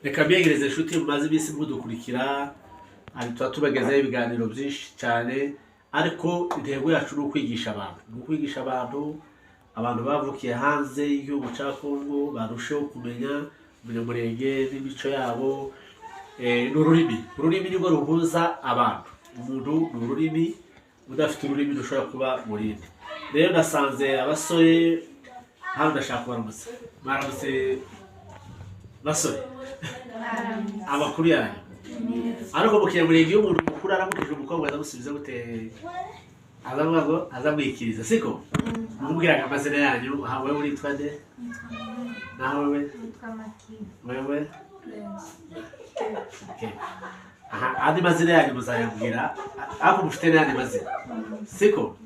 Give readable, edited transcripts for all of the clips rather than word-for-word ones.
Reka mbegereze inshuti mumaze iminsi mudukurikira. Hari tuba tubagezaho ibiganiro byinshi cyane, ariko intego yacu ni ukwigisha abantu, ni ukwigisha abantu, abantu bavukiye hanze y'igihugu cya Kongo barusheho kumenya Umunyamurenge n'imico yabo. Ni ururimi, ururimi nirwo ruhuza abantu. Umuntu ni ururimi, udafite ururimi ntushobora kuba murindi. Rero nasanze abasore hano, ndashaka kubaramutsa. Mwaramutse basore, amakuru yanyu? Ariko mu Kinyamurenge, iyo umuntu mukuru aramukije umukobwa, azamusubiza gute? Azamuga ngo azamwikiriza, siko? Mubwiraga amazina yanyu. Aha, wewe uritwa nde? Naho wewe? Nitwa Makina. Wewe? Okay. Aha, andi mazina yanyu muzayambwira, ariko mufite n'ayandi mazina, siko?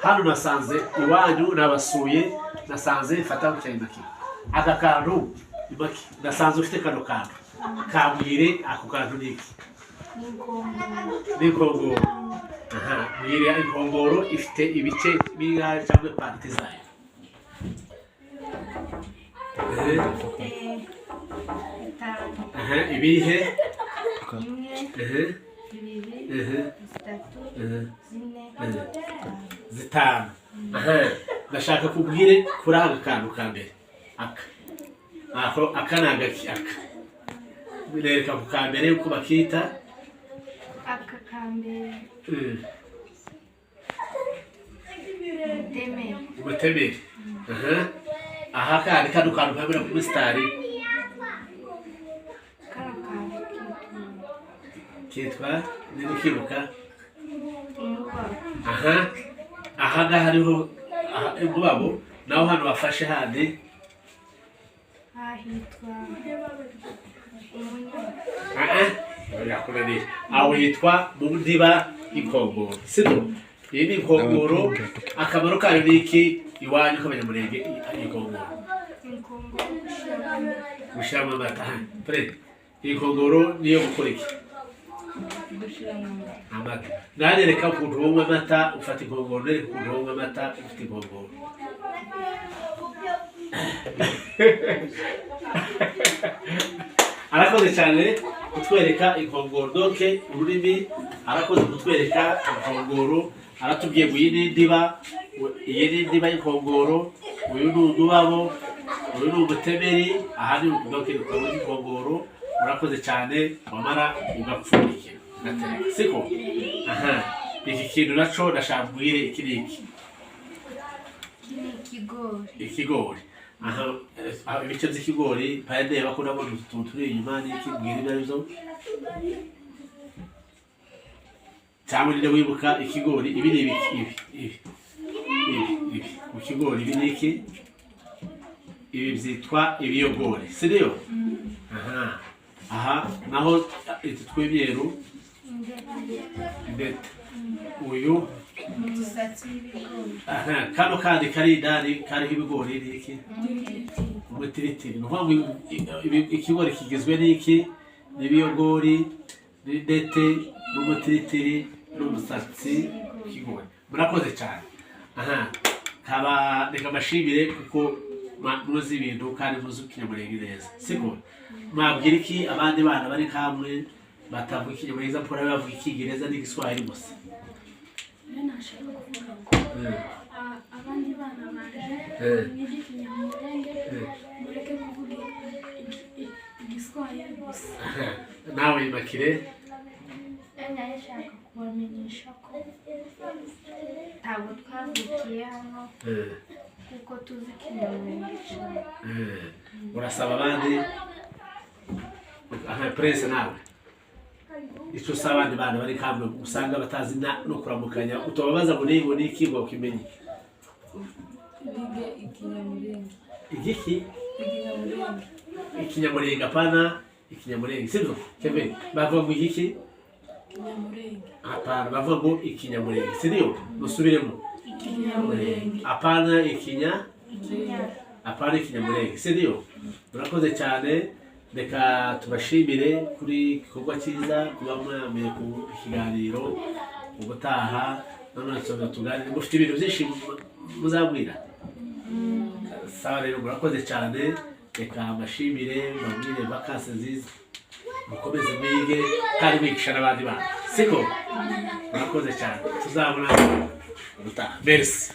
Hano nasanze iwanyu, nabasuye, nasanze fata mu cyayi. Makina, aka kantu Maki, nasanze ufite kano kantu, kambwire ako kantu ni iki? N'inkongoro. N'inkongoro. Aha, mbwira, inkongoro ifite ibice bingahe cyangwa parties zayo? Ifite bitanu. Aha, ibihe? Imwe, bibiri, bitatu, zine, bitanu. Zitanu. Aha, ndashaka kubwire kuri aka kantu ka mbere. Aka ako, aka ni agaki? Aka nereka ku ka mbere uko bakita. Aka ka mbere, umutemeri. Umutemeri. Aha, aha kandi kano kantu kamera kuri sitari. Kano kantu kitwa Kitwa niba ukibuka. Umubabo. Aha, aha ngaha hariho aha, umubabo. Naho hano bafashe handi? Ahitwa umunyana. Ah, birakunaniye. Aho yitwa mu ndiba y'inkongoro, sibyo? Iyi ni inkongoro. Akamaro kayo ni iki iwanyu k'Abanyamurenge, inkongoro? Inkongoro gushyiramo amata. Gushyiramo amata. Pre, iyi nkongoro niyo gukora iki? Gushyiramo amata. Amata. Nanereka ukuntu wowe amata ufata inkongoro, nereka ukuntu wowe amata ufite inkongoro. Arakoze cyane kutwereka inkongoro. Donc ururimi, arakoze kutwereka inkongoro. Aratubwiye ngo iyi ni indiba, iyi ni indiba y'inkongoro, uyu ni umubabo, uyu ni umutemeri, aha ni donc inkongoro. Urakoze cyane. Wamara ugapfundikira, ugatereka, siko? Aha, iki kintu naco ndashaka mbwire iki ni iki? Iki ni ikigori. Ikigori. Aha, ibice by'ikigori mpaye ndeba ko nabona utu tuntu turi inyuma n'iki. Mbwira ibyo ari byo, cyangwa ninde wibuka ikigori? Ibi ni ibiki? Ibi mu kigori, ibi ni iki? Ibi byitwa ibiyogori, siriyo? Aha, aha naho utu tw'imyeru? Indete. Indete. Uyu? Umusatsi w'ibigori. Aha, kano kandi kari indani kariho ibigori ni iki? Umutiritiri. Umutiritiri. Ni ukuvuga ngo ikigori kigizwe n'iki? N'ibiyogori, n'indete, n'umutiritiri, n'umusatsi w'ikigori. Murakoze cyane. Aha kaba reka mbashimire kuko muzi ibintu kandi muzi Ikinyamurenge neza, siko? Mwabwira iki abandi bana bari kamwe batavuga Ikinyamurenge, mpora bavuga Icyingereza n'Igiswahili gusa? Rero nashaka kuvuga ngo abandi bana banje, mwige Ikinyamurenge, mureke kuvuga Igiswahili gusa. Nawe Makire? Nari nshaka kubamenyesha ko ntabwo twavukiye hano, kuko tuzi Ikinyamurenge cyane. Urasaba abandi. Aha, Prince, nawe icyo usaba abandi bana bari kamwe usanga batazi no kuramukanya, utababaza ngo niba ni iki ngo ukimenye? Bige Ikinyamurenge. Igiki? Ikinyamurenge. Ikinyamurenge, apana Ikinyamurenge, sibyo Kevin? Bavuga ngo igiki? Ikinyamurenge. Apana, bavuga ngo Ikinyamurenge, sibyo? Musubiremo. Ikinyamurenge. Apana ikinya Ikinya. Apana Ikinyamurenge, sibyo? Murakoze cyane. Reka tubashimire kuri igikorwa cyiza kuba mwameye ku kiganiro. Ubutaha none tuzaza tuganire, mufite ibintu byinshi muzabwira. Sawa rero, murakoze cyane. Reka mbashimire, mbabwire vacances nziza, mukomeze mwige kandi mwigisha n'abandi bana, siko? Murakoze cyane, tuzabona ubutaha. Merci.